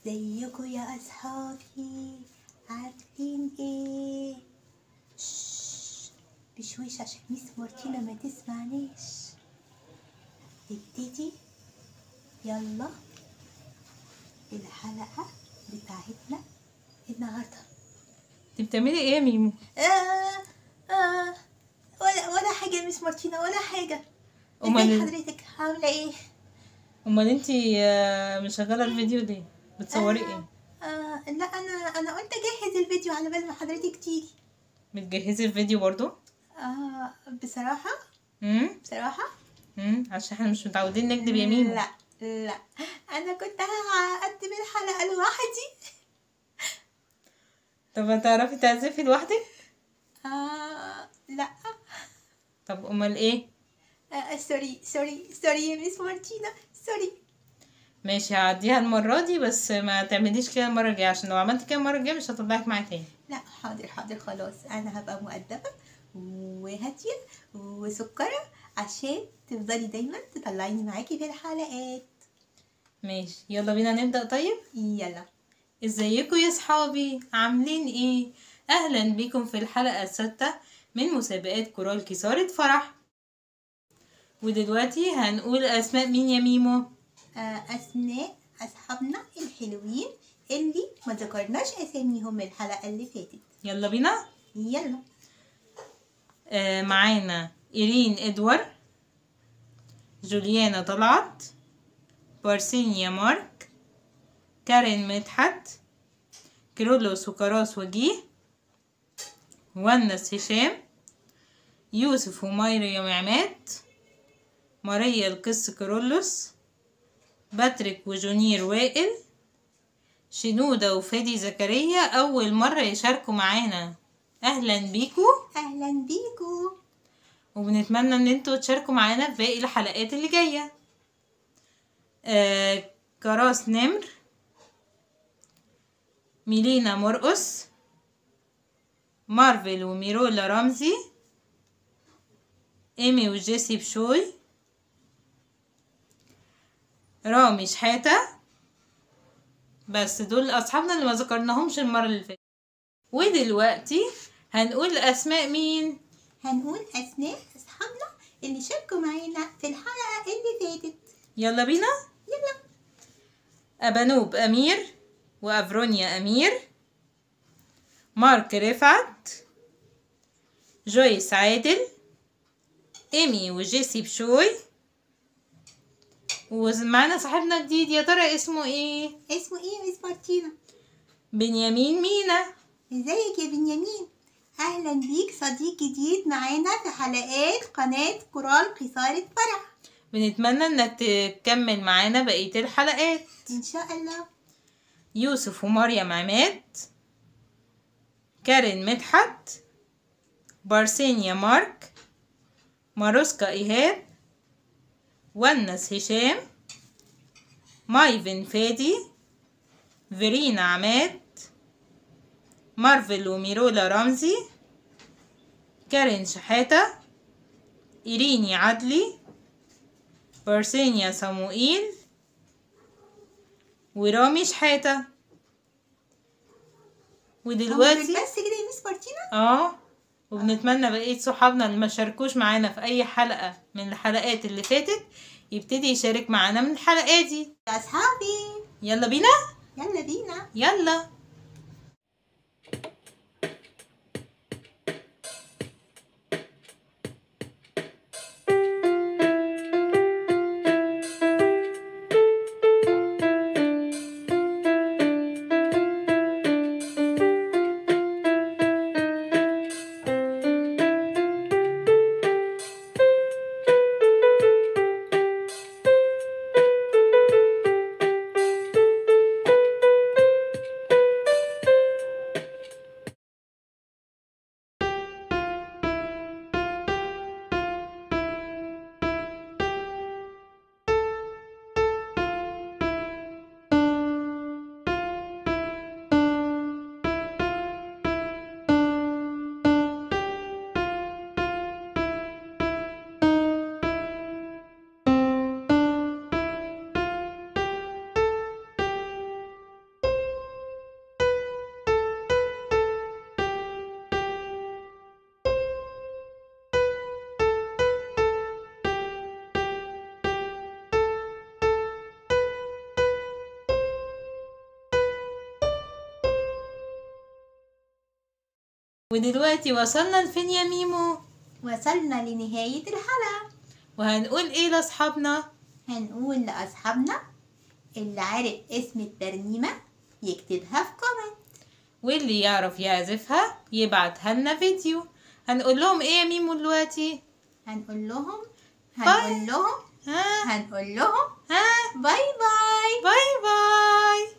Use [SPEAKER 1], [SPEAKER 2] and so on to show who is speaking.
[SPEAKER 1] ازيكم يا اصحابي؟ عارفين ايه؟ شش، بشويش عشان ميس مارتينا ما تسمعناش. نبتدي يلا الحلقة بتاعتنا النهاردة.
[SPEAKER 2] انت بتعملي ايه يا ميمو؟
[SPEAKER 1] آه ولا حاجة يا ميس مارتينا، ولا حاجة. ازي حضرتك، عاملة ايه؟
[SPEAKER 2] امال انت مشغلة الفيديو ليه؟ بتصوري ايه؟
[SPEAKER 1] لا انا قلت اجهز الفيديو على بال ما حضرتك تيجي.
[SPEAKER 2] بتجهزي الفيديو برضو؟
[SPEAKER 1] بصراحة بصراحة
[SPEAKER 2] عشان احنا مش متعودين نكدب يا ميمو.
[SPEAKER 1] لا لا، انا كنت هقدم الحلقة لوحدي.
[SPEAKER 2] طب هتعرفي تعزفي لوحدك؟
[SPEAKER 1] لا.
[SPEAKER 2] طب امال ايه؟
[SPEAKER 1] sorry sorry sorry يا ميس مارتينا، sorry.
[SPEAKER 2] ماشي، هعديها المرة دي، بس ما تعمليش كده المرة الجاية، عشان لو عملت كده المرة الجاية مش هطلعك معايا تاني.
[SPEAKER 1] لا حاضر حاضر، خلاص انا هبقى مؤدبة وهادية وسكرة عشان تفضلي دايما تطلعيني معاكي في الحلقات.
[SPEAKER 2] ماشي، يلا بينا نبدأ. طيب
[SPEAKER 1] يلا.
[SPEAKER 2] ازيكم يا صحابي، عاملين ايه؟ اهلا بيكم في الحلقة السادسة من مسابقات كورال كسارة فرح. ودلوقتي هنقول اسماء مين يا ميمو؟
[SPEAKER 1] اسماء اصحابنا الحلوين اللي ما ذكرناش اساميهم الحلقة اللي فاتت.
[SPEAKER 2] يلا بينا
[SPEAKER 1] يلا.
[SPEAKER 2] معانا إيرين إدوار، جوليانا طلعت، بارسينيا مارك، كارين مدحت، كيرلس وكراس وجيه، ونس هشام، يوسف ومايريا عماد، ماريا القس كيرلس، باتريك وجونير وائل، شنودة وفادي زكريا أول مرة يشاركوا معانا. أهلا بيكو.
[SPEAKER 1] أهلا بيكو،
[SPEAKER 2] وبنتمنى ان انتوا تشاركوا معانا في باقي الحلقات اللي جاية. كراس نمر، ميلينا مرقص، مارفل وميرولا رمزي، ايمي وجيسي بشوي، رامي شحاتة. بس دول اصحابنا اللي ما ذكرناهمش المرة اللي فاتت. ودلوقتي هنقول اسماء مين؟
[SPEAKER 1] هنقول اسماء اصحابنا اللي شاركوا معانا في الحلقة اللي فاتت.
[SPEAKER 2] يلا بينا
[SPEAKER 1] يلا.
[SPEAKER 2] أبانوب أمير، وأفرونيا أمير، مارك رفعت، جويس عادل، إيمي وجيسي بشوي. ومعانا صاحبنا جديد، يا ترى اسمه ايه؟
[SPEAKER 1] اسمه ايه يا ميس مارتينا؟
[SPEAKER 2] بنيامين مينا.
[SPEAKER 1] ازيك يا بنيامين؟ اهلا بيك، صديق جديد معانا في حلقات قناة كورال قصارة فرح.
[SPEAKER 2] بنتمنى انك تكمل معانا بقية الحلقات
[SPEAKER 1] ان شاء الله.
[SPEAKER 2] يوسف ومريم عماد، كارين مدحت، بارسينيا مارك، ماروسكا ايهاب، ونس هشام، مايفن فادي، فيرينا عماد، مارفل وميرولا رمزي، كارين شحاتة، إيريني عدلي، بارسينيا صموئيل، ورامي شحاتة. ودلوقتي
[SPEAKER 1] بس كده يا ميس مارتينا.
[SPEAKER 2] وبنتمنى بقية صحابنا اللي ما شاركوش معانا في أي حلقة من الحلقات اللي فاتت يبتدي يشارك معانا من الحلقات دي.
[SPEAKER 1] يا أصحابي
[SPEAKER 2] يلا بينا
[SPEAKER 1] يلا بينا
[SPEAKER 2] يلا. ودلوقتي وصلنا لفين يا ميمو؟
[SPEAKER 1] وصلنا لنهاية الحلقة.
[SPEAKER 2] وهنقول ايه لاصحابنا؟
[SPEAKER 1] هنقول لأصحابنا اللي عارف اسم الترنيمة يكتبها في comment،
[SPEAKER 2] واللي يعرف يعزفها يبعتها لنا فيديو. هنقول لهم ايه يا ميمو دلوقتي؟
[SPEAKER 1] هنقول لهم هنقول لهم
[SPEAKER 2] ها
[SPEAKER 1] هنقول لهم
[SPEAKER 2] ها
[SPEAKER 1] bye bye.
[SPEAKER 2] bye bye.